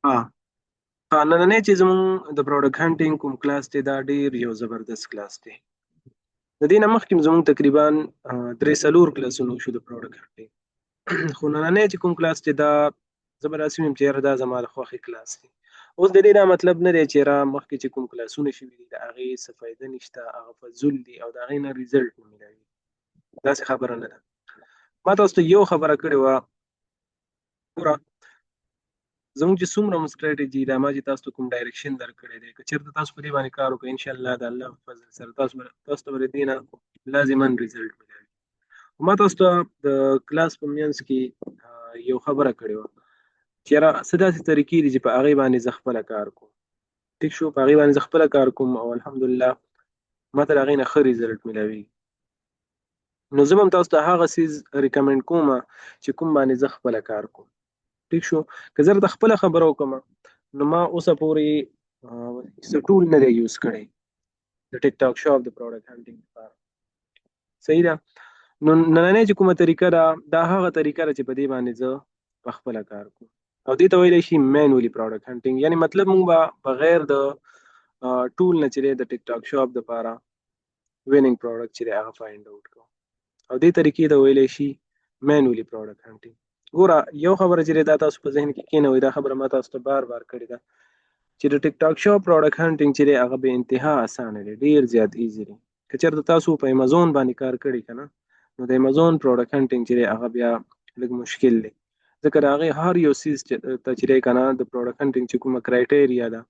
ها ها، نننی چې زموږ د پروډکټ هانټینګ کوم کلاس دی، دا ډیر یو زبردست کلاس دی. د دې نه مخکې زموږ تقریبا درې څلور کلاسونه وشو د پروډکټ هانټینګ، خو نننی چې کوم کلاس دی، دا زه به داسې ووایم چې یاره دا زما د خوښې کلاس دی. اوس د دې دا مطلب نه دی چې را مخکې چې کوم کلاسونه شوي دي، د هغې څه فایده نشته، هغه فضول دي او د هغې نه result نه میلاوي، داسې خبره نه ده. ما تاسو ته یو خبره کړې وه. ګوره، زموږ چې څومره هم سټراټیجي دا ما چې تاسو ته کوم direction درکړی دی، که چېرته تاسو په دې باندې کار وکړئ، انشاءالله د الله په فضل سره تاسو ته به د دې نه لازما result ملاوي. ما تاسو ته د کلاس په منځ کې یو خبره کړې وه چې یاره څه داسې طریقې دي چې په هغې باندې زه خپله کار کوم. ټیک شو، په هغې باندې زه خپله کار کوم او الحمدلله ما ته د هغې نه ښه result ملاوي. نو زه به هم تاسو ته هغه څیز recommend کوم چې کوم باندې زه خپله کار کوم. ټیک شو، که زه درته خپله خبره وکړم، نو ما اوسه پورې څه tool نه دی use کړی د ټیک ټاک شاپ د product hunting لپاره. صحیح ده. نو نننۍ چې کومه طریقه ده، دا هغه طریقه ده چې په دې باندې زه په خپله کار کوم او دې ته ویلی شي manually product hunting. یعنی مطلب موږ به بغیر د tool نه چې د ټیک ټاک شاپ دپاره winning product چې هغه find out کوو او دې طریقې ته ویلی شي manually product hunting. ګوره، یو خبره چې دا تاسو په ذهن کې کینوئ، دا خبره ما تاسو ته بار بار کړې ده چې د ټیک ټاک شاپ product hunting چې هغه بې انتها اسانه دی، ډیر زیات easy دی. که چېرته تاسو په امیزون باندې کار کړی که نه، نو د امیزون product hunting چې هغه بیا لږ مشکل دی، ځکه د هغې هر یو څیز ته چې دی که نه، د product hunting چې کومه criteria ده،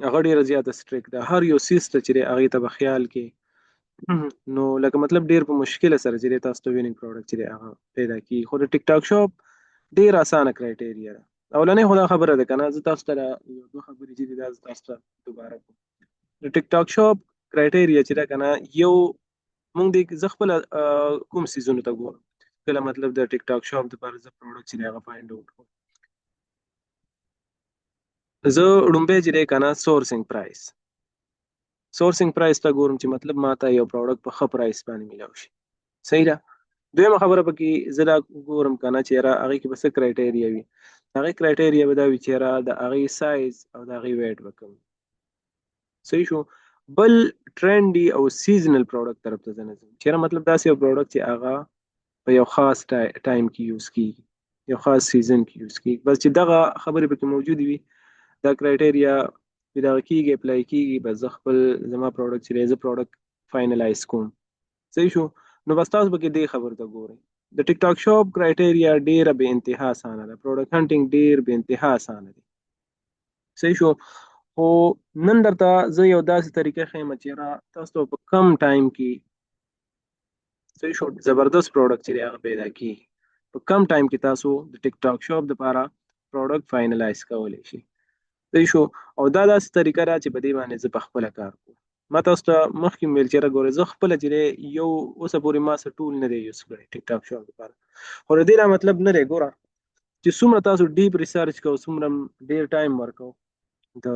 هغه ډیره زیاته strict ده. هر یو څیز ته چې دی هغې ته به خیال کې، نو لکه مطلب ډیر په مشکل سره چې تاسو ته winning product چې هغه پیدا کیږي. خو د ټیک ټاک شاپ ډیر اسانه criteria ده. اولنې خو دا خبره ده کنه، زه تاسو ته یو دوه خبرې چې دا زه تاسو ته دوباره کوم. د ټیک ټاک شاپ criteria چې ده کنه، یو مونږ دې زه خپل کوم څیزونو ته ګورم کله مطلب د ټیک ټاک شاپ دپاره زه product چې هغه find out کوم، زه ړومبی چې دی که نه sourcing price ته ګورم چې مطلب ما ته یو product په ښه price باندې میلاو شي. صحیح ده. دویمه خبره پکې زه دا ګورم که نه چې یاره هغې کې به څه criteria وي. هغې criteria به دا وي چې یاره د هغې سایز او د هغې weight به کم. صحیح شو. بل trendy او seasonal product طرف ته زه نه ځم، چې یاره مطلب داسې یو product چې هغه په یو خاص time کې use کیږي، یو خاص season کې use کیږي. بس چې دغه خبرې پکې موجودې وي، دا criteria چې دغه کیږي، apply کیږي، بس زه خپل زما product چې دی، زه product finalize کوم. صحیح شو. نو بس تاسو پکې دې خبرو ته ګورئ. د ټیک ټاک شاپ criteria ډیره بې انتها اسانه ده، product hunting ډیر بې انتها اسانه دی. صحیح شو. خو نن درته زه یو داسې طریقه ښیم چې را تاسو په کم time کې، صحیح شو، زبردست product چې هغه پیدا کیږي. په کم time کې تاسو د ټیک ټاک شاپ دپاره product finalize کولی شئ. صحیح شو. او دا داسې طریقه ده چې په دې باندې زه په خپله کار کوم. ما تاسو ته مخکې ویل چې ګوره، زه خپله چې یو اوسه پورې ما څه tool نه دی use کړی ټیک ټاک شاپ لپاره. خو د دې دا مطلب نه دی، ګوره، چې څومره تاسو deep research کوئ، څومره ډیر time ورکوئ د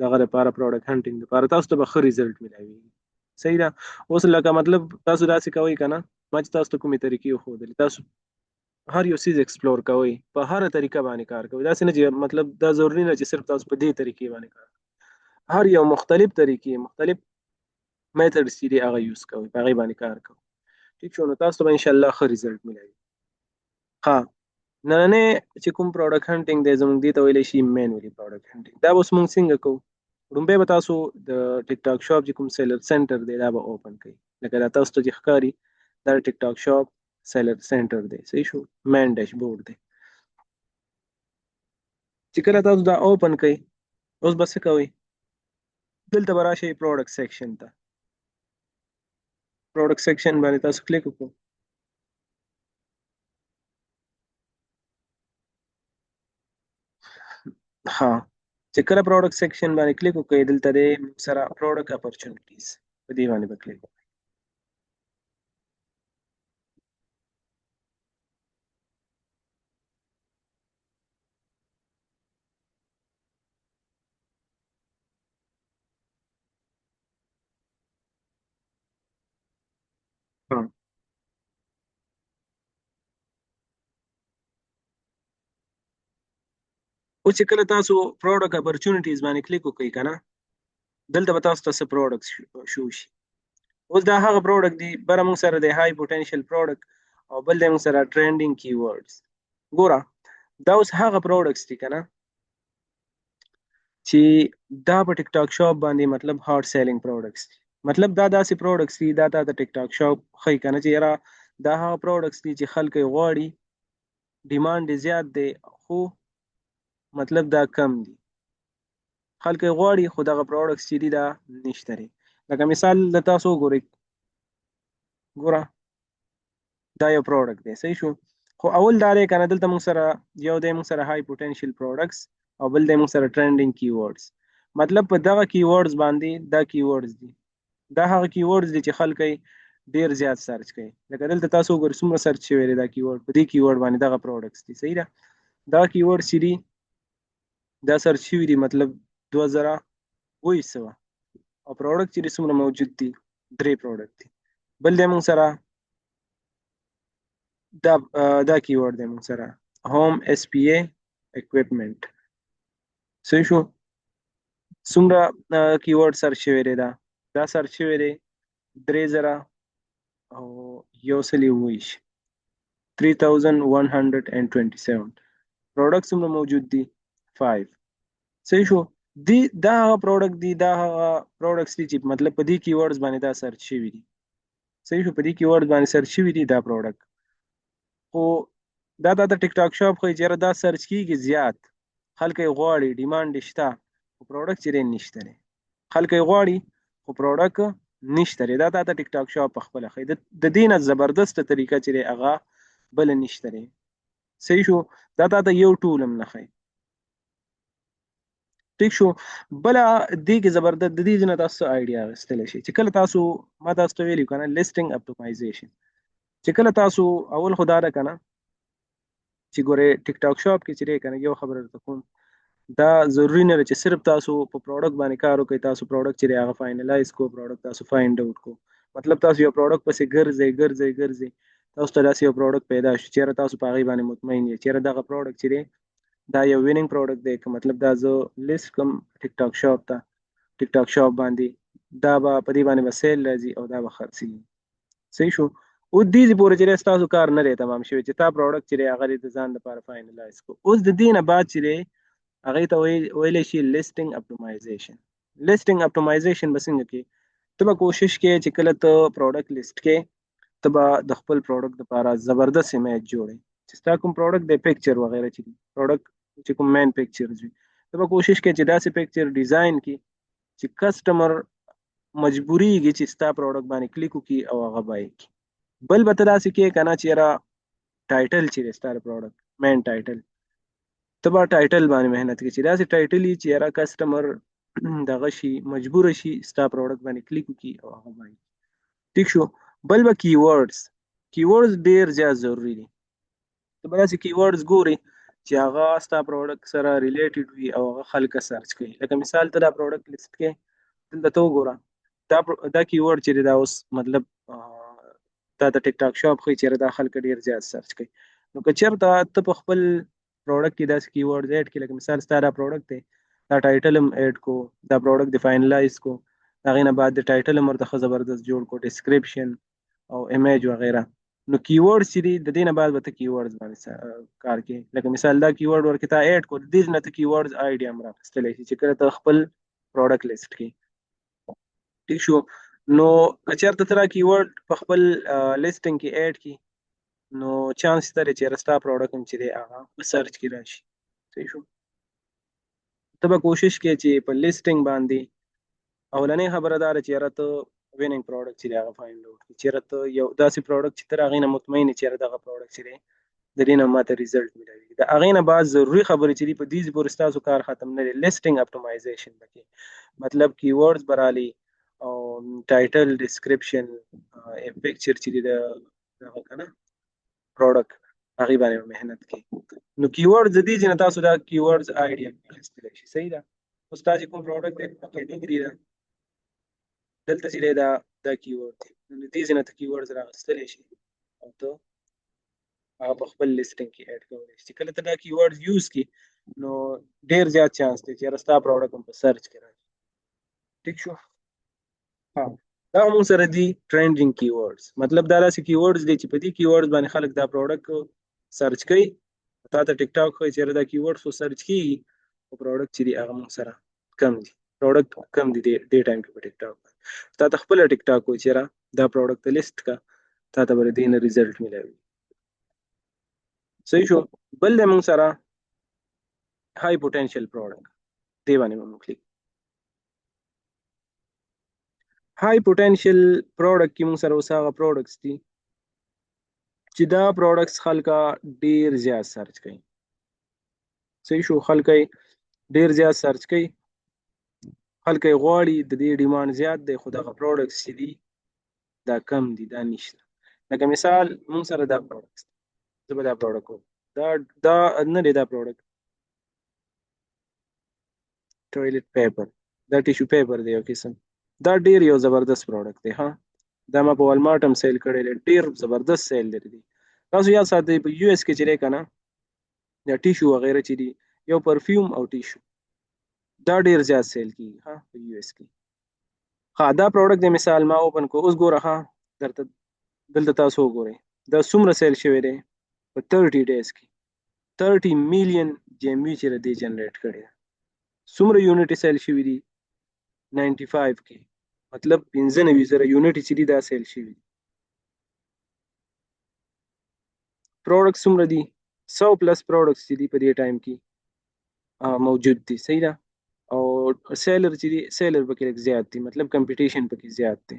دغه لپاره، product hunting لپاره، تاسو ته به ښه result ملاویږي. صحیح ده. اوس لکه مطلب تاسو داسې کوئ که نه، ما چې تاسو ته کومې طریقې وښودلې، تاسو هر یو څیز explore کوئ، په هره طریقه باندې کار کوئ. داسې نه چې مطلب دا ضروري نه چې صرف تاسو په دې طریقې باندې کار کوئ، هر یو مختلف طریقې، مختلف methods چې دي، هغه use کوئ، په هغې باندې کار کوئ. ټیک شو. نو تاسو ته به انشاءالله ښه result ملاوي. ها، نننی چې کوم product hunting دی زموږ، دې ته ویلی شي manually product hunting. دا به اوس موږ څنګه کوو؟ ړومبی به تاسو د ټیک ټاک شاپ چې کوم seller center دی، دا به open کړئ. لکه دا تاسو ته چې ښکاري، دا ټیک ټاک شاپ seller center دی. صحیح شو. main dashboard دی. چې کله تاسو دا open کړئ، اوس به څه کوئ؟ دلته به راشئ product section ته. product section باندې تاسو کلیک وکړئ. ها، چې کله product section باندې کلیک وکړئ، دلته دی سره product opportunities، په دې باندې به کلیک وکړئ. ها اوس چې کله تاسو پروډکټ اپورتونټیز باندې کلیک وکړئ کنه، دلته به تاسو ته څه پروډکټ شو شي. اوس دا هغه پروډکټ دی بره موږ سره دی های پوتنشل پروډکټ، او بل دی موږ سره ټرینډینګ کیورډز. ګوره دا اوس هغه پروډکټس دي کنه چې دا په ټیک ټاک شاپ باندې مطلب هارډ سیلینګ پروډکټس دي. مطلب دا داسې پروډکټس دي، دا تا د ټیک ټاک شاپ ښیي کنه چې یاره دا هغه پروډکټس دي چې خلک یې غواړي، ډیمانډ یې زیات دی، خو مطلب دا کم دي، خلک یې غواړي خو دغه پروډکټس چې دي دا نشته دی. لکه مثال د تاسو وګورئ، ګوره دا یو پروډکټ دی، صحیح شو. خو اول دا دی کنه، دلته موږ سره یو دی موږ سره های پوتنشل پروډکټس او بل دی موږ سره ټرینډینګ کیورډز. مطلب په دغه کیورډز باندې دا کیورډز دي، دا هغه کیورډز دي چې خلک یې ډیر زیات سرچ کوي. لکه دلته تاسو وګورئ څومره سرچ شوی دی دا کیورډ، په دې کیورډ باندې دغه پروډکټس دي، صحیح ده. دا کیورډ چې دي دا سرچ شوي دي مطلب 2200، او پروډکټ چې څومره موجود دي درې پروډکټ دي. بل دی موږ سره دا دا کیورډ دی موږ سره هوم اس پی ای اکویپمنٹ، صحیح شو. څومره کیورډ سرچ شوی دی؟ دا دا سرچ شوی دی 3127، 3127. پروډکټ څومره موجود دي؟ 5، صحیح شو. دی دا هغه پروډکټ دی، دا هغه پروډکټس دي چې مطلب په دې کیورډز باندې دا سرچ شوي دي، صحیح شو. په دې کیورډ باندې سرچ شوي دي دا پروډکټ. خو دا د ټیک ټاک شاپ خو چې دا سرچ کیږي زیات، خلک یې غواړي، ډیمانډ یې شته، خو پروډکټ چې دی نشته دی. خلک یې غواړي خو پروډکټ نشته دی. دا د ټیک ټاک شاپ په خپله ښیي. د دې نه زبردسته طریقه چې دی هغه بله نشته دی، صحیح شو. دا تا ته یو ټول هم نه ښیي، ټیک شو. بله دې کې زبردست د دې نه تاسو آیډیا اخیستلی شئ چې کله تاسو، ما تاسو ته ویلي که نه لیسټینګ اپټمایزیشن، چې کله تاسو اول خو دا ده که نه چې ګورې ټیک ټاک شاپ کې چې دی که نه، یو خبره درته کوم، دا ضروري نه ده چې صرف تاسو په پروډکټ باندې کار وکړئ. تاسو پروډکټ چې دی هغه فاینلایز کو، پروډکټ تاسو فایند اوټ کو، مطلب تاسو یو پروډکټ پسې ګرځئ ګرځئ ګرځئ، تاسو ته داسې یو پروډکټ پیدا شو چېرې تاسو په هغې باندې مطمئن یئ، چېرې دغه پروډکټ چې دی دا یو وینینګ پروډکټ دی، که مطلب دا زه لیست کوم ټیک ټاک شاپ ته، ټیک ټاک شاپ باندې دا به په دې باندې به سیل راځي او دا به خرڅېږي، صحیح شو. او دې ځای پورې چې دی ستاسو کار نه دی تمام شوی چې تا پروډکټ چې دی هغه دې د ځان لپاره فاینلایز کړو. اوس د دې نه بعد چې دی هغې ته ویلی شي لیسټینګ اپټمایزیشن. لیسټینګ اپټمایزیشن به څنګه کې؟ ته به کوشش کې چې کله ته پروډکټ لیست کې، ته به د خپل پروډکټ لپاره زبردست امیج جوړې چې ستا کوم پروډکټ دی، پکچر وغیرہ چې دي، پروډکټ چې کوم مین پکچرز وي، ته به کوشش کې چې داسې پکچر ډیزاین کې چې کسټمر مجبوریږي چې ستا پروډکټ باندې کلیک وکړي او هغه بای کړي. بل به ته داسې کې که نه چې یاره ټایټل چې دی ستا د پروډکټ مین ټایټل، ته به ټایټل باندې محنت کوې چې داسې ټایټل وي چې یاره کسټمر دغه شي، مجبور شي ستا پروډکټ باندې کلیک وکړي او هغه بای کړي، ټیک شو. بل به کیورډز، کیورډز ډیر زیات ضروري دي. ته به داسې کیورډز ګورې چې هغه ستا پروډکټ سره ریلیټډ وي او هغه خلک سرچ کوي. لکه مثال ته دا پروډکټ لیست کې، دلته ته وګوره دا کیورډ چې دی دا اوس مطلب دا د ټیک ټاک شاپ ښیي چې دا خلک ډیر زیات سرچ کوي. نو که چېرته ته په خپل پروډکټ کې داسې کیورډز اډ کړې، لکه مثال ستا دا پروډکټ دی، دا ټایټل هم اډ کو، دا پروډکټ دې فاینلایز کو، د هغې نه بعد د ټایټل هم ورته ښه زبردست جوړ کو، ډسکرپشن او امیج وغیره. نو کیورډز چې دي د دې نه بعد به ته کیورډز باندې کار کوې. لکه مثال دا کیورډ ورکې تا اډ کو، د دې نه ته کیورډز آیډیا هم راخیستلی شي چې کله ته خپل پروډکټ لیست کې، ټیک شو. نو که چېرته ته دا کیورډ په خپل لیسټینګ کې اډ کړي، نو چانس شته دی چې ستا پروډکټ هم چې دی هغه په سرچ کې راشي، صحیح شو. ته به کوشش کوې چې په لیسټینګ باندې اولنۍ خبره دا ده چې یاره ته وینینګ پروډکټ چې دی هغه فایند اوټ کړي، چېرې ته یو داسې پروډکټ چې ته هغې نه مطمئن یې چې یاره دغه پروډکټ چې دی د دې نه ماته ریزلټ میلاویږي. د هغې نه بعد ضروري خبرې چې دي په دې ځای پورې ستاسو کار ختم نه دی. لیسټینګ اپټمایزیشن به کې مطلب کیورډز به رالي او ټایټل، ډسکرپشن، پکچر چې دی د دغه که نه پروډکټ هغې باندې به محنت کوي. نو کیورډز د دې ځای نه تاسو دا کیورډز آیډیا اخیستلی شئ، صحیح ده. اوس تا چې کوم پروډکټ دی کومه کیټګري ده دلته چې دی دا کیورډ دی، نو د دې ځای نه ته کیورډز راغستلی شي او ته هغه په خپل لیسټینګ کې اډ کولی شي. چې کله ته دا کیورډز یوز کړي نو ډیر زیات چانس دی چې ستا پروډکټ هم په سرچ کې راشي. ټیک شو. ها، دا موږ سره دي ټرینډینګ کیورډز، مطلب دا داسې کیورډز دي چې په دې کیورډز باندې خلک دا پروډکټ سرچ کوي. تا ته ټیک ټاک ښيي چې دا کیورډز خو سرچ کیږي، خو پروډکټ چې دي هغه موږ سره کم دي، پروډکټ کم دي دې ټایم کې په ټیک ټاک. تا ته خپله ټیک ټاک وایي چې دا پروډکټ ته لیست کا، تا ته به د دې نه ریزلټ میلاوي. صحیح شو. بل دی موږ سره های پوټینشیل پروډکټ، دې باندې به موږ کلیک. های پوټینشیل پروډکټ کې موږ سره اوس هغه پروډکټس دي چې دا پروډکټس خلک ډیر زیات سرچ کوي. صحیح شو. خلک ډیر زیات سرچ کوي، خلک یې غواړي، د دې ډیمانډ زیات دی، خو دغه پروډکټس چې دي دا کم دي، دا نشته. لکه مثال موږ سره دا پروډکټس، زه به دا پروډکټ کوم، دا دا نه دی، دا پروډکټ ټویلټ پیپر، دا ټیشو پیپر دی یو قسم، دا ډیر یو زبردست پروډکټ دی. ها، دا ما په والمارټ هم سیل کړی دی، ډیر زبردست سیل لري دی. تاسو یاد ساتئ په یو اس کې چې دی که نه، دا ټیشو وغیره چې دي، یو پرفیوم او ټیشو دا ډیر زیات سیل کیږي، ها، په یو اس کې. ها، دا پروډکټ د مثال ما اوپن کو، اوس ګوره، ها، درته دلته تاسو وګورئ دا څومره سیل شوی دی په 30 ډیز کې. 30 میلیون جی ایم وی چې دی جنریټ کړی ده. څومره یونټ سیل شوي دي؟ 95 کې، مطلب 95,000 یونټ چې دي دا سیل شوي دي. پروډکټ څومره دي؟ 100 پلس پروډکټس چې دي په دې ټایم کې موجود دي. صحیح ده. او سیلر چې دي، سیلر پکې لږ زیات دي، مطلب کمپټیشن پکې زیات دی.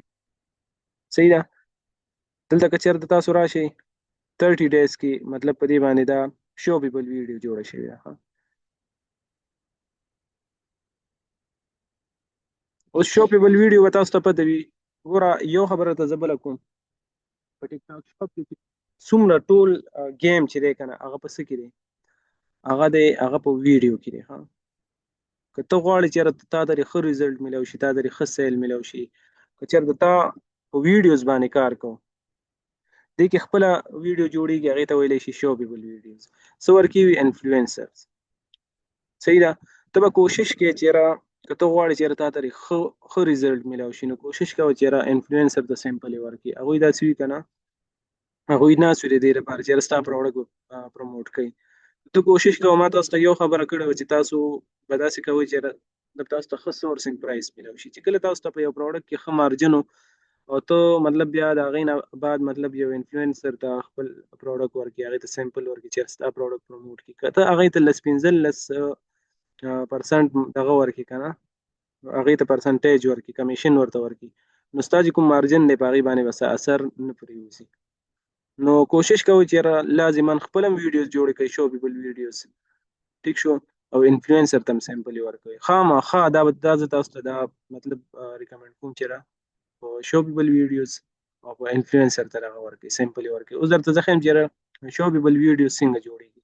صحیح ده. دلته که چېرته تاسو راشئ 30 ډیز کې، مطلب په دې باندې دا شوپیبل ویډیو جوړه شوې ده. اوس شوپیبل ویډیو به تاسو ته پته وي. ګوره، یو خبره ته زه بله کوم، په ټیک ټاک شاپ کې څومره ټول ګیم چې دی که نه، هغه په څه کې دی؟ هغه دی، هغه په ویډیو کې دی. ها، که ته غواړې چېرته تا ته ښه ریزلټ میلاو شي، تا ته ښه سیل میلاو شي، که چېرته تا په ویډیوز باندې کار کو، دې کې خپله ویډیو جوړیږي، هغې ته ویلی شي شوپیبل ویډیوز. څه ورکوي؟ انفلوینسرز. صحیح ده. ته به کوشش کوې چې را که ته غواړې چې تا ته ښه ښه ریزلټ میلاو شي، نو کوشش کوه چې را انفلوینسر ته سیمپل یې ورکړي. هغوی داسې وي که نه، هغوی ناست وي د دې لپاره چې ستا پروډکټ پروموټ کوي. ته کوشش کوه. ما تاسو ته یو خبره کړې وه چې تاسو به داسې کوئ چې د تاسو ته ښه سورسینګ پرایس میلاو شي، چې کله تاسو ته په یو پروډکټ کې ښه مارجن او ته مطلب بیا د هغې نه بعد مطلب یو انفلوینسر ته خپل پروډکټ ورکړي، هغې ته سیمپل ورکړي چې ستا پروډکټ پروموټ کړي. که ته هغې ته لس 15% دغه ورکړي که نه، هغې ته پرسنټیج ورکړي، کمیشن ورته ورکړي، نو ستا چې کوم مارجن دی په هغې باندې به څه اثر نه پرېوځي. نو کوشش کوئ چې لازما خپل هم ویډیوز جوړې کړئ، شوپیبل ویډیوز. ټیک شو. او انفلوینسر ته هم سیمپل یې ورکوئ خامخا. دا دا زه تاسو ته دا مطلب ریکمنډ کوم چې را په شوپیبل ویډیوز او په انفلوینسر ته دغه ورکوي، سیمپل یې ورکوي. اوس درته زه ښیم چې شوپیبل ویډیو څنګه جوړیږي.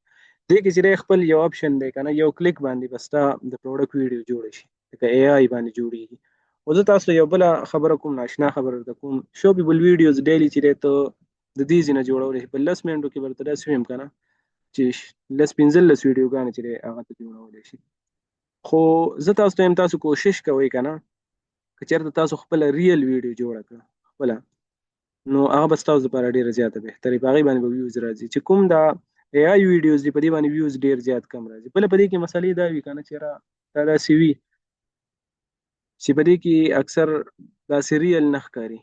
دې کې چې خپل یو اپشن دی که نه، یو کلیک باندې به ستا د پروډکټ ویډیو جوړه شي، لکه ای آی باندې جوړیږي. او زه تاسو یو بله خبره کوم، ناشنا خبره درته کوم. شوپیبل ویډیوز ډیلی چې دی ته د دې ځای نه جوړولی شي، په 10 منټو کې به درته داسې ویم که نه چې 10 15 ویډیوګانې چې دی هغه ته جوړولی شي. خو زه تاسو ته یم، تاسو کوشش کوئ که نه، که چېرته تاسو خپله ریل ویډیو جوړه کړه خپله، نو هغه به ستاسو لپاره ډېره زیاته بهتره، په هغې باندې به ویوز راځي. چې کوم دا ای آی ویډیوز دي، په دې باندې ویوز ډېر زیات کم راځي. بله په دې کې مسلې دا وي که نه چې را دا داسې وي چې په دې کې اکثر داسې ریل نه ښکاري.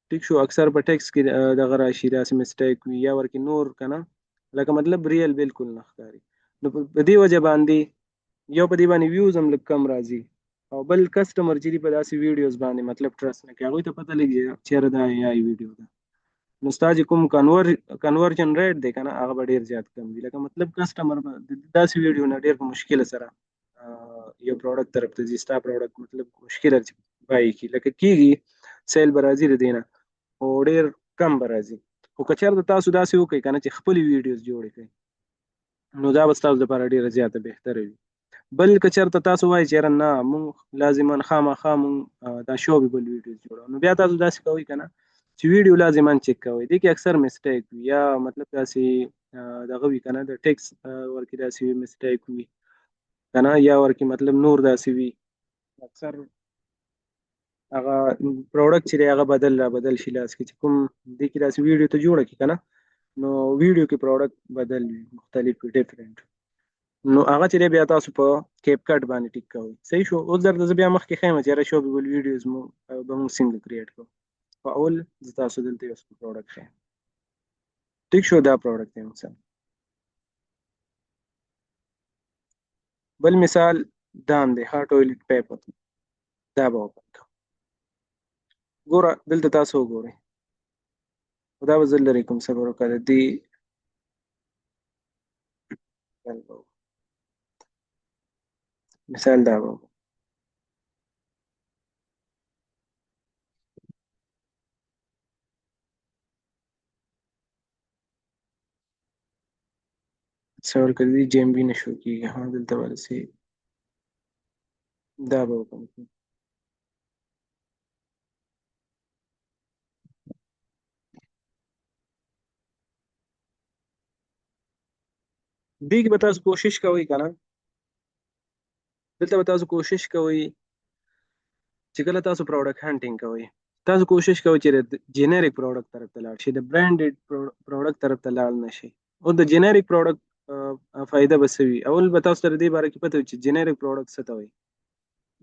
ټیک شو. اکثر په ټیکس کې دغه راشي، داسې مسټیک وي یا ورکې نور که نه، لکه مطلب ریل بالکل نه ښکاري. نو په دې وجه باندې یو په دې باندې ویوز هم لږ کم راځي، او بل کسټمر چې دی په داسې ویډیوز باندې مطلب ټرست نه کوي، هغوی ته پته لګي چېرې دا ای آی ویډیو ده. نو ستا چې کوم کنورژن ریټ دی که نه، هغه به ډېر زیات کم وي. لکه مطلب کسټمر به د داسې ویډیو نه ډېر په مشکله سره یو پروډکټ طرف ته ځي، ستا پروډکټ مطلب مشکله چې بای کړي. لکه کېږي، سیل به راځي د دې نه، خو ډېر کم به راځي. خو که چېرته تاسو داسې وکړئ که نه چې خپلې ویډیوز جوړې کړئ، نو دا به ستاسو لپاره ډېره زیاته بهتره وي. بل که چېرته تاسو وایئ چې یاره نه، مونږ لازما خامخا مونږ دا شوبیبل ویډیوز جوړو، نو بیا تاسو داسې کوئ که نه چې ویډیو لازما چک کوئ. دې کې اکثر مسټیک وي یا مطلب داسې دغه وي کنه، د ټیکس ورکې داسې وي، مسټیک وي کنه، یا ورکې مطلب نور داسې وي. اکثر هغه پروډکټ چې دی هغه بدل را بدل شي لاس کې، چې کوم دې کې داسې ویډیو ته جوړه کړي کنه، نو ویډیو کې پروډکټ بدل وي، مختلف وي، ډیفرنٹ. نو هغه چې دی بیا تاسو په کیپ کټ باندې ټیک کوئ. صحیح شو. اوس درته زه بیا مخکې ښیم چې یاره شوپیبل ویډیوز مو به موږ څنګه کریټ کړو. خو اول زه تاسو دلته یو پروډکټ ښیم. ټیک شو، دا پروډکټ دی موږ سره. بل مثال دام دی، ها ټویلټ پیپر، دا به اوپن کوم. ګوره دلته تاسو وګورئ، دا به زه لرې کوم، صبر وکړه. د دې مثال دا به صبر کړه، دې جیم بي نه شو کېږي. ها دلته به داسې دا به اوپن کړم. دې کې به تاسو کوشش کوئ که نه، دلته به تاسو کوشش کوئ چې کله تاسو پروډکټ هانټینګ کوئ، تاسو کوشش کوئ چې د جنریک پروډکټ طرف ته لاړ شئ، د برانډډ پروډکټ طرف ته لاړ نه شئ. او د جنریک پروډکټ فایده به څه وي؟ اول به تاسو ته د دې باره کې پته وي چې جنریک پروډکټ څه ته وایي.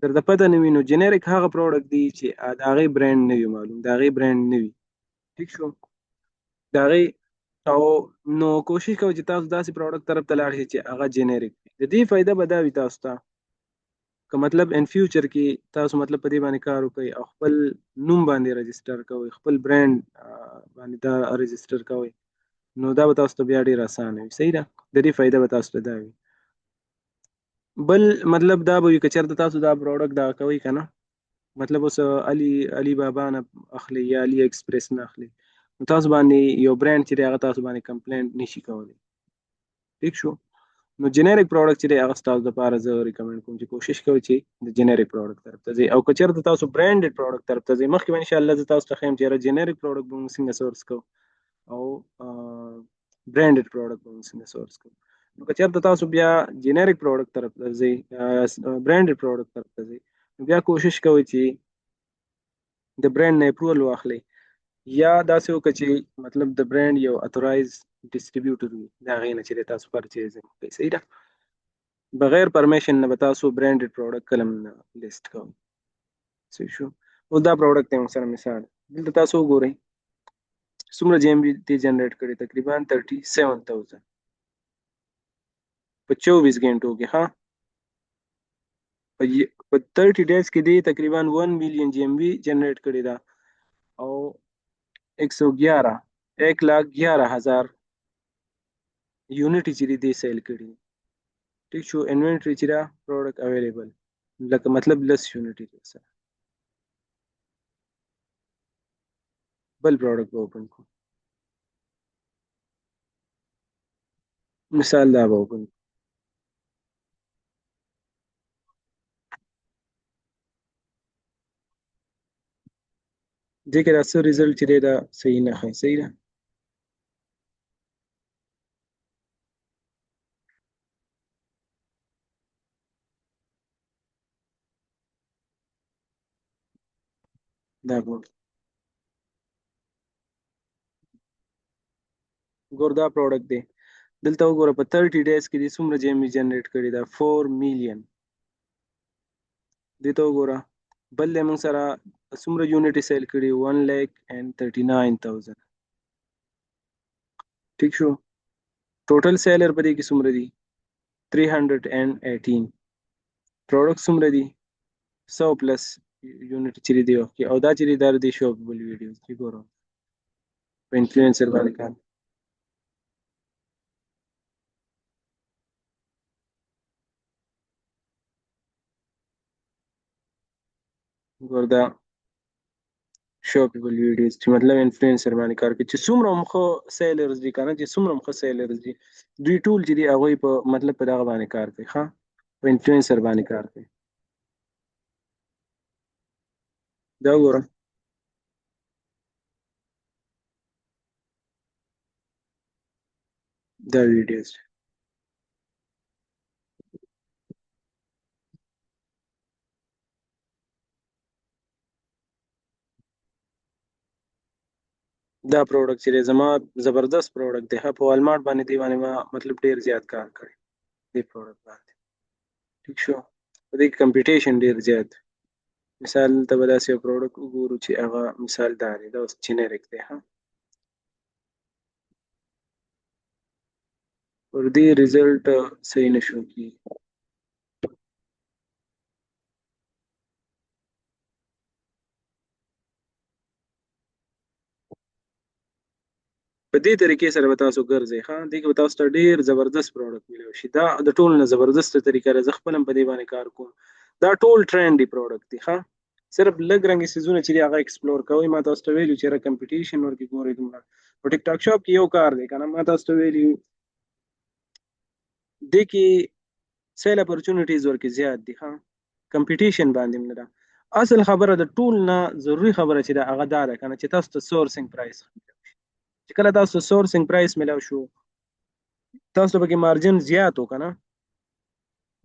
درته پته نه وي، نو جنریک هغه پروډکټ دی چې د هغې برانډ نه وي معلوم، د هغې برانډ نه وي. ټیک شو، د هغې او نو کوشش کوئ چې تاسو داسې پروډکټ طرف ته لاړ شئ چې هغه جنریک وي. د دې فایده به دا وي تاسو ته که مطلب ان فیوچر کې تاسو مطلب په دې باندې کار وکړئ او خپل نوم باندې رجسټر کوئ، خپل برانډ باندې دا رجسټر کوئ، نو دا به تاسو ته بیا ډیر اسانه وي. صحیح ده، د دې فایده به تاسو ته دا وي. بل مطلب دا به وي که چېرته تاسو دا پروډکټ دا کوئ که نه، مطلب اوس علي بابا نه اخلي یا علي ایکسپریس نه اخلي، نو تاسو باندې یو برانډ چې دی هغه تاسو باندې کمپلینټ نشي کولی. ټیک شو. نو جنریک پروډکټ چې دی هغه ستاسو دپاره زه ریکمنډ کوم چې کوشش کوئ چې د جنریک پروډکټ طرف ته ځئ. او که چېرته تاسو برانډډ پروډکټ طرف ته ځئ، مخکې به انشاءالله زه تاسو ته ښیم چې یاره جنریک پروډکټ به موږ څنګه سورس کوو او برانډډ پروډکټ به موږ څنګه سورس کوو. نو که چېرته تاسو بیا جنریک پروډکټ طرف ته ځئ، برانډډ پروډکټ طرف ته ځئ، نو بیا کوشش کوئ چې د برانډ نه اپروول واخلئ، یا داسې وکړئ چې مطلب د برانډ یو اتورایز ډیسټریبیوټر وي، د هغې نه چې تاسو پرچیزینګ کوئ. صحیح ده، بغیر پرمیشن نه به تاسو برانډډ پروډکټ کله هم نه لیست کوئ. صحیح شو. اوس دا پروډکټ دی موږ سره مثال، دلته تاسو وګورئ څومره جی ایم وي دې جنریټ کړي، تقریبا 37,000 په 24 ګنټو کې. ها په 30 ډیز کې دی تقریبا 1 میلیون جی ایم وي جنریټ کړي ده، او 111 1,11,000 یونټ چې دی سیل کړي. ټیک شو. انوینټري چې دا پروډکټ اویلیبل لکه مطلب لس یونټ دي سره. بل پروډکټ به اوپن کړو، مثال دا به اوپن کړو. دې کې دا څه ریزلټ چې دی دا صحیح نه ښایي. صحیح ده. دا ګور ګور دا پروډکټ دی، دلته وګوره په 30 ډیز کې دې څومره جی ایم وي جنریټ کړی دا 4 میلیون. دې ته وګوره، بل دی موږ سره څومره یونټ یې سیل کړي، 1,39,000. ټیک شو. ټوټل سیلر په دې کې څومره دي؟ 318. پروډکټ څومره دي؟ 100 پلس یونټ چې دی وخت کې. او دا چې دی دا د شوپبل ویډیوز چې ګورم په انفلوئنسر باندې کار. ګور دا شوپبل ویډیوز چې مطلب انفلوئنسر باندې کار کوي، چې څومره هم ښه سیلرز دي که نه، چې څومره هم ښه سیلرز دي، دوی ټول چې دي هغوی په مطلب په دغه باندې کار کوي، ښه په انفلوئنسر باندې کار کوي. دا وګوره دا ویډیوز دا پروډکټ چې زما زبردست پروډکټ دی، په والمارټ باندې دی باندې ما مطلب ډیر زیات کار کړی دی پروډکټ باندې. ټیک شو، په دې کې کمپټیشن ډیر زیات. مثال ته به داسې یو پروډکټ وګورو چې هغه مثال دا دی، دا اوس جنریک دی. ها، پر دې ریزلټ صحیح نه شو کېږي. په دې طریقې سره به تاسو ګرځئ. ښه، دې کې به تاسو ته ډېر زبردست پروډکټ میلاو شي. دا د ټولو نه زبردسته طریقه ده، زه خپل هم په دې باندې کار کوم. دا ټول ټرینډي پروډکټ دي. ښه، صرف لږ رنګ څیزونه چې هغه ایکسپلور کوئ. ما تاسو ته ویلي چې را کمپټیشن ورکې ګورئ دومره. په ټیک ټاک شاپ کې یو کار دی که نه، ما تاسو ته ویلي دې کې سیل اپرچونټیز ورکې زیات دي. ښه، کمپټیشن باندې هم نه ده. اصل خبره د ټول نه ضروري خبره چې ده هغه دا ده که نه چې تاسو ته سورسینګ پرایس ښه میلاو شي. چې کله تاسو ته سورسینګ پرایس میلاو شو، تاسو ته پکې مارجن زیات و که نه،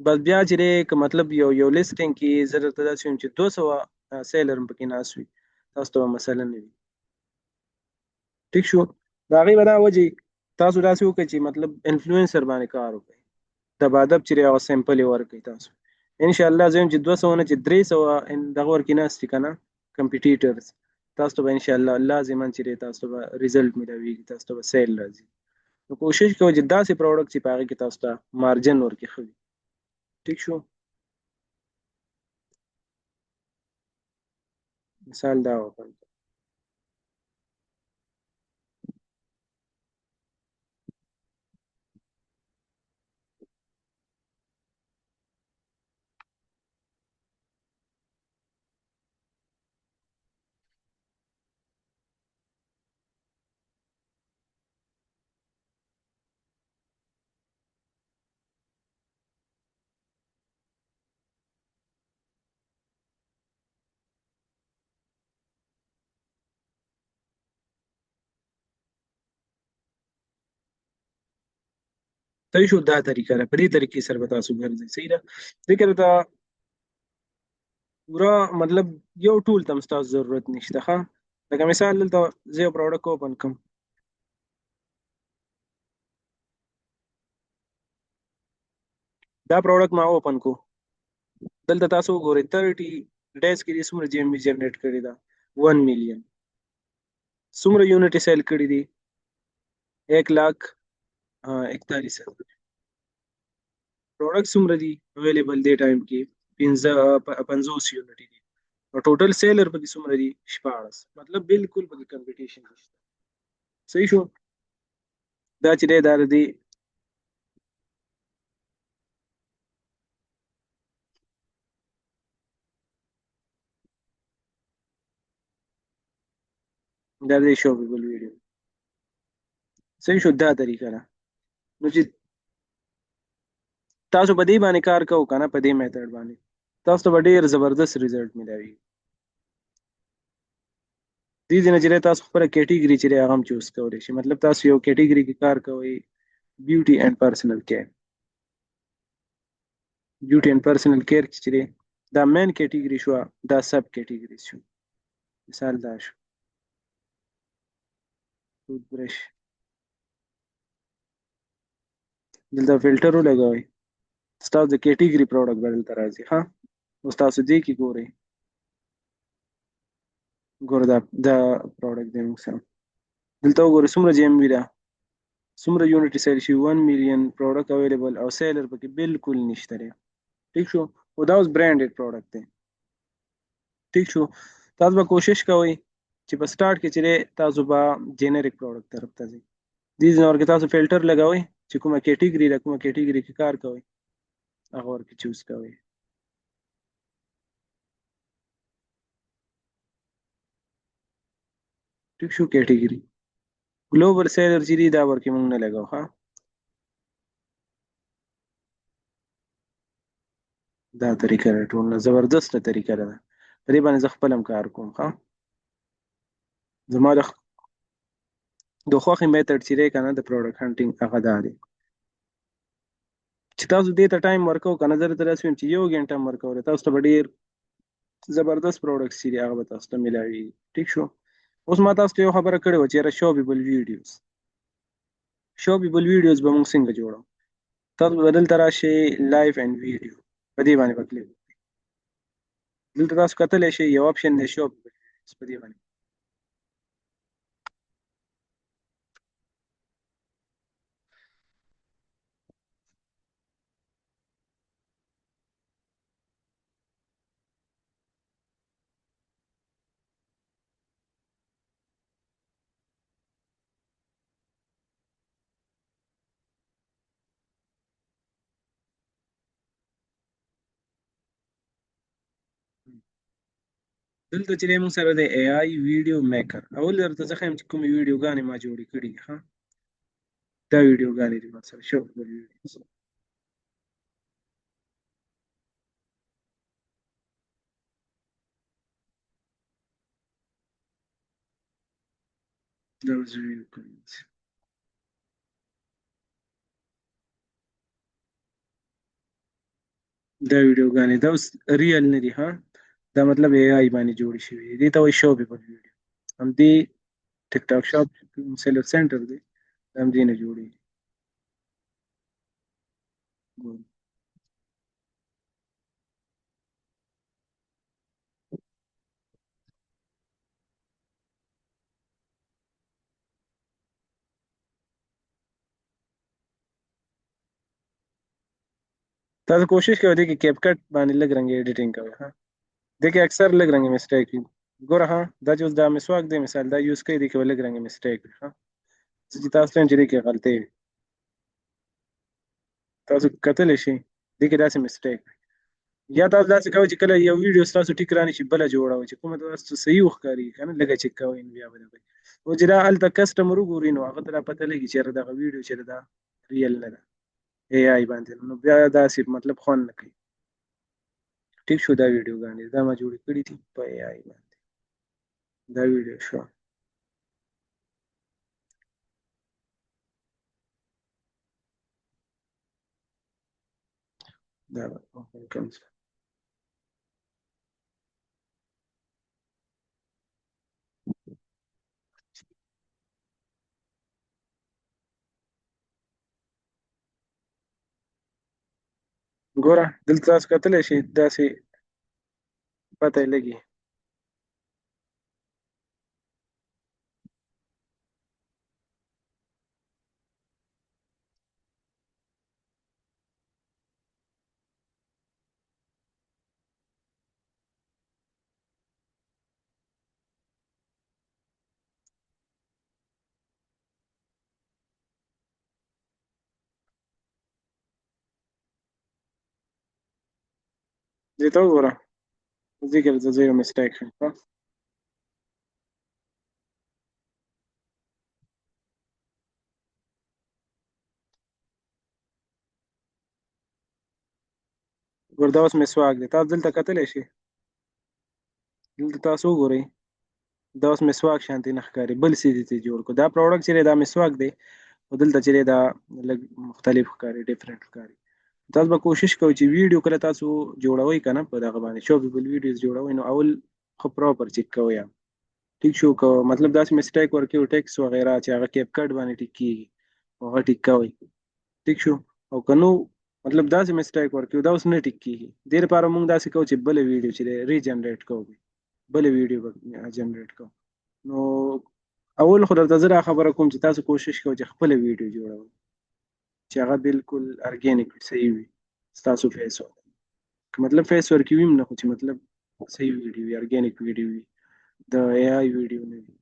بس بیا چې دی که مطلب یو یو لیسټینګ کې زه درته داسې وایم چې 200 سیلر هم پکې ناست وي، تاسو ته به مسله نه وي. ټیک شو، د هغې به دا وجه تاسو داسې وکړئ چې مطلب انفلوئنسر باندې کار وکړئ، د بادب چې هغه سیمپل یې ورکړئ تاسو. ان شاء الله زه وایم چې 200 نه چې 300 دغه ورکې ناست دي که نه کمپیټیټرز، تاسو ته به ان شاء الله لازما چې دی تاسو ته به ریزلټ میلاویږي، تاسو ته به سیل راځي. نو کوشش کوئ چې داسې پروډکټ چې په هغې کې تاسو ته مارجن ورکې ښه وي. ټیک شو، مثال دا وکړم. صحیح شو، دا طریقه ده، په دې طریقې سره به تاسو ګرځئ. صحیح ده، دې کې ته پورا مطلب یو ټول ته هم ستاسو ضرورت نشته. ښه، لکه مثال دلته زه یو پروډکټ اوپن کوم، دا پروډکټ ما اوپن کو، دلته تاسو وګورئ 30 ډیز کې دې څومره جی ایم وي جنریټ کړې ده، 1 میلیون. څومره یونټ یې سیل کړي دي؟ 1,41,000. پروډکټ څومره دي اویلیبل دی ټایم کې؟ 55 یونټ دي. او ټوټل سیلر پکې څومره دي؟ 16. مطلب بالکل پکې کمپټیشن نشته. صحیح شو، دا چې دی دا د دې دا د شوپیبل ویډیو. صحیح شو، دا طریقه ده. نو چې تاسو په دې باندې کار کوو که نه، په دې میتھډ باندې تاسو ته به ډېر زبردست ریزلټ میلاویږي. دې ځای نه چې تاسو خپله کیټیګري چې هغه هم چوز کولی شئ. مطلب تاسو یو کیټیګري کې کار کوئ، بیوټي اینډ پرسنل کیر. بیوټي اینډ پرسنل کیر کې چې دا مین کیټیګري شوه، دا سب کیټیګري شو. مثال دا شو ټوت برش، دلته فلټر ولګوئ، ستاسو د کیټیګري پروډکټ به دلته راځي. ښه، اوس تاسو دې کې ګورئ، ګوره دا دا پروډکټ دی موږ سره. دلته وګورئ څومره جی ایم وي ده، څومره یونټ سیل شي، 1 میلیون پروډکټ اویلیبل او سیلر پکې بالکل نشته دی. ټیک شو، خو دا اوس برانډډ پروډکټ دی. ټیک شو، تاسو به کوشش کوئ چې په سٹارټ کې چې تاسو به جنریک پروډکټ طرف ته ځئ. دې ځای ورکې تاسو فلټر لګوئ چې کومه کیټیګري ده، کومه کیټیګري کې کار کوئ هغه ورکې چوز کوئ. ټیک شو، کیټیګري ګلوبل سیلر چې دی دا ورکې مونږ نه لګو. ښه، دا طریقه ده، ټول نه زبردسته طریقه ده. په دې باندې زه خپل هم کار کوم. ښه، زما د د خوښې میتھډ چې دی که نه د پروډکټ هنټینګ هغه دا دی چې تاسو دې ته ټایم ورکو که نه، زه درته داسې وایم چې یو ګنټه هم ورکولی تاسو ته به ډېر زبردست پروډکټس چې دي هغه به تاسو ته میلاویږي. ټیک شو. اوس ما تاسو ته یو خبره کړې وه چې یاره شاپیبل ویډیوز، شاپیبل ویډیوز به موږ څنګه جوړو. تاسو به دلته راشئ لایف اینډ ویډیو، په دې باندې به کلیک وکړئ. دلته تاسو کتلی شئ یو اپشن دی شاپیبل ویډیوز، په دې باندې دلته چې موږ سره د ای آی ویډیو میکر، اول درته زه ښیم چې کومې ویډیوګانې ما جوړې کړي دي. ښه، دا ویډیوګانې دي ما سره شوبل ویډیوز. دا اوس ویډیوګانې دي. دا ویډیوګانې دا اوس ریل نه دي. ها، دا مطلب ای آی باندې جوړې شوي دي. دې ته وایي شوبل ویډیو. همدې ټیک ټاک شاپ سیلر سنټر دی، دا همدې نه جوړېږي. تاسو کوشش کوئ دې کې کیپ کټ باندې لږ رنګ ایډیټینګ کوئ. ها، دې کې اکثر لږ رنګ مسټیک وي. ګوره، ها، دا چې اوس دا مسواک دی مثال دا یوز کوي، دې کې به لږ رنګ مسټیک وي. ها، زه چې تاسو ته وایم چې دې کې غلطۍ وي، تاسو کتلی شئ دې کې داسې مسټیک وي. یا تاسو داسې کوئ چې کله یو ویډیو ستاسو ټیک رانه شي بله جوړوئ چې کومه تاسو صحیح وښکاري که نه، لږه چک کوئ نو بیا به دغه او چې دا هلته کسټمر وګوري نو هغه ته دا پته لګي چې یاره دغه ویډیو چې ده ریل نه ده، ای آی باندې، نو بیا داسې مطلب خوند نه کوي. ټیک شو. دا ویډیوګانې دا ما جوړې کړې دي په ای آی باندې. دا ویډیو شو. دا به اوپن کوم. ګوره دلته تاسو کتلی شئ داسې پته یې لګي. دې ته وګوره، دې کې درته زه یو مسټیک ښیم. ښه، ګور دا اوس مسواک دی، تاسو دلته کتلی شئ. دلته تاسو وګورئ، دا اوس مسواک شانتې نه ښکاري، بل څه دي ته جوړ کړو. دا پروډکټ چې دی دا مسواک دی، خو دلته چې دی دا لږ مختلف ښکاري، ډیفرنټ ښکاري. تاسو به کوشش کوئ چې ویډیو کله تاسو جوړوئ که نه په دغه باندې شاپیبل ویډیوز جوړوئ نو اول ښه پراپر چک کوئ. ټیک شو. که مطلب داسې مسټیک ورکوي ټیکس وغیره چې هغه کیپ کټ باندې ټیک کیږي هغه ټیک کوئ. ټیک شو. او که نو مطلب داسې مسټیک ورکوي دا اوس نه ټیک کیږي. دې لپاره موږ داسې کوو چې بله ویډیو چې دی ریجنریټ کوو، بله ویډیو به جنریټ کوو. نو اول خو درته زه دا خبره کوم چې تاسو کوشش کوئ چې خپله ویډیو جوړوئ چې هغه بالکل ارګانیک وي، صحیح وي، ستاسو فیس که مطلب فیس ورکوي هم نه، خو چې مطلب صحیح ویډیو وي، ارګانیک ویډیو وي، د ای آی ویډیو نه وي.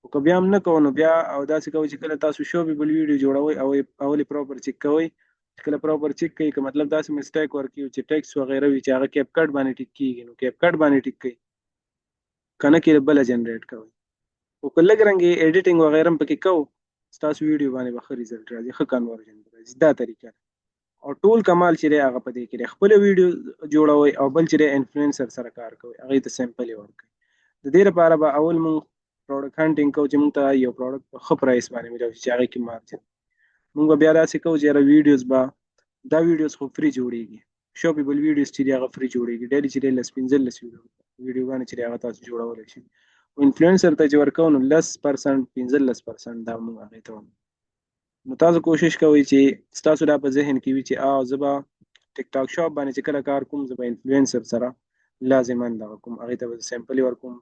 خو که بیا هم نه کوو نو بیا او داسې کوئ چې کله تاسو شوبیبل ویډیو جوړوئ او اول یې پراپر چک کوئ. چې کله پراپر چک کوئ که مطلب داسې مسټیک ورکوي چې ټیکس وغیره وي چې هغه کیپ کټ باندې ټیک کیږي نو کیپ کټ باندې ټیک کوي، که نه کېده بله جنریټ کوئ. خو که لږ رنګ یې ایډیټینګ وغیره هم پکې کوو ستاسو ویډیو باندې به ښه ریزلټ راځي، ښه کنورژن به راځي. دا طریقه ده. او ټول کمال چې دی هغه په دې کې دی، خپله ویډیو جوړوئ او بل چې دی انفلوئنسر سره کار کوئ، هغې ته سیمپل یې ورکوئ. د دې لپاره به اول موږ پروډکټ هانټینګ کوو چې موږ ته یو پروډکټ په ښه پرایس باندې ملاو شي چې هغې کې مارجن. موږ به بیا داسې کوو چې یاره ویډیوز به، دا ویډیوز خو فري جوړېږي، شاپیبل ویډیوز چې دي هغه فري جوړېږي، ډیلی چې دی لس 15 ویډیوګانې چې دی هغه تاسو جوړولی شئ. خو انفلوئنسر ته چې ورکوو نو 10%، 15% دا موږ هغې ته ورکوو. نو تاسو کوشش کوئ چې ستاسو دا په ذهن کې وي چې زه به ټیک ټاک شاپ باندې چې کله کار کوم، زه به انفلوئنسر سره لازما دغه کوم، هغې ته به سیمپل ورکوم،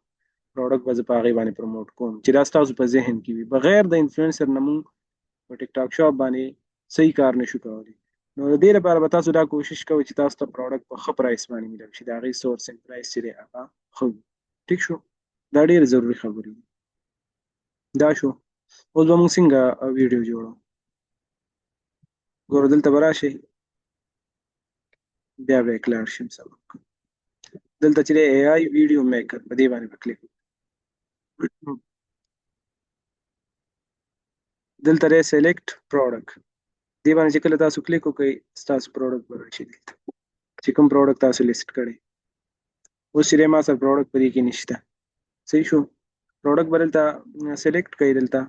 پروډکټ به زه په هغې باندې پروموټ کوم، چې دا ستاسو په ذهن کې وي. بغیر د انفلوئنسر نه موږ په ټیک ټاک شاپ باندې صحیح کار نشو کولی. نو د دې لپاره به تاسو دا کوشش کوئ چې تاسو ته پروډکټ په ښه پرایس باندې ملاو شي، د هغې سورسینګ پرایس چې دی هغه ښه وي. ټیک شو؟ دا ډېرې ضروري خبرې دي. دا شو. اوس به موږ څنګه ویډیو جوړو؟ ګوره دلته به راشئ، بیا به یې کلاړ شم سبق. دلته چې دی ای آی ویډیو میکر، په دې باندې به کلیک وکړو. دلته دی سلیکټ پروډکټ، دې باندې چې کله تاسو کلیک وکړئ ستاسو پروډکټ به راشي دلته، چې کوم پروډکټ تاسو لیست کړی. اوس چې دی ما سره پروډکټ په دې کې نشته. صحیح شو؟ پروډکټ به دلته سلیکټ کړئ دلته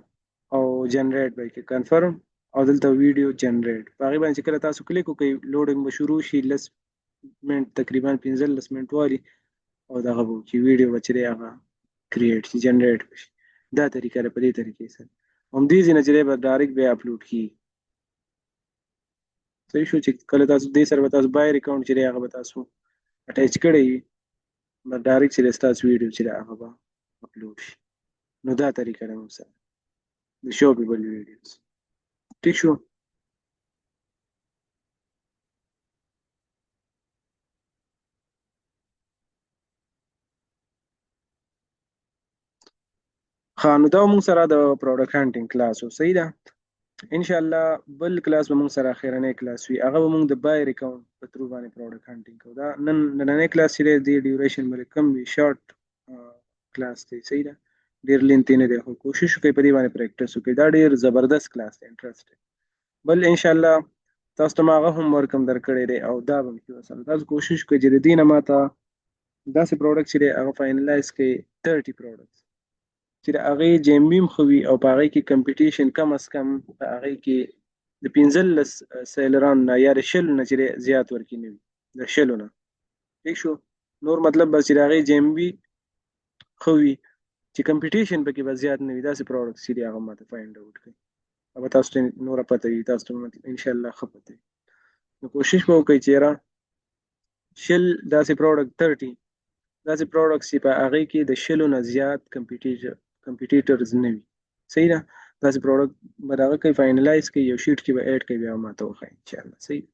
او جنریټ به یې کړئ، کنفرم، او دلته ویډیو جنریټ. په هغې باندې چې کله تاسو کلیک وکړئ لوډینګ به شروع شي، 10 منټ تقریبا 15 منټ والي، او دغه به وکړي، ویډیو به چې دی هغه کریټ شي، جنریټ به شي. دا طریقه ده. په دې طریقې سره همدې ځای نه چې دی به ډایرکټ بیا اپلوډ کېږي. صحیح شو؟ چې کله تاسو دې سره به تاسو بایر اکاونټ چې دی هغه به تاسو اټیچ کړی وي، به ډایرکټ چې دی ستاسو ویډیو چې دی هغه به اپلوډ شي. نو دا طریقه ده موږ سره د شاپیبل ویډیوز. ټیک شو؟ ښه، نو دا موږ سره د پروډکټ هانټینګ کلاس و. صحیح ده؟ ان شاء الله بل کلاس به موږ سره اخیرنی کلاس وي، هغه به موږ د بایر اکاونټ په ترو باندې پروډکټ هانټینګ کوو. دا نن نننی کلاس چې دی، دې ډیوریشن به کم وي، شارټ کلاس دی. صحیح ده؟ ډیر لینتي نه دی، خو کوشش وکړئ په دې باندې پریکټس وکړئ. دا ډیر زبردست کلاس دی، انټرېسټ. بل ان شاء الله تاسو ته ما هغه هم ورک هم درکړی دی او دا به هم ورسره تاسو کوشش وکړئ چې د دې نه ماته داسې پروډکټ چې دی هغه فاینلایز کړئ، 30 پروډکټس چې د هغې جي ایم وي هم ښه وي او په هغې کې کمپټیشن کم از کم په هغې کې د 15 سیلرانو نه یا د 20 نه چې دی زیات ورکې نه وي، د 20 نه. ټیک شو؟ نور مطلب بس چې د هغې جي ایم وي ښه وي، چې کمپټیشن پکې به زیات نه وي، داسې پروډکټس چې دي هغه ماته فایند اوټ کړئ. هغه تاسو ته نوره پته وي، تاسو ته ان شاء الله ښه پته وي. نو کوشش به وکړئ چې یاره 20 داسې پروډکټ، 30 داسې پروډکټس چې په هغې کې د 20 نه زیات کمپټیټرز نه وي. صحیح ده؟ داسې پروډکټ به دغه کوي، فاینلایز کوي، یو شیټ کې به اډ کوي، بیا ماته وښایي ان شاء الله. صحیح.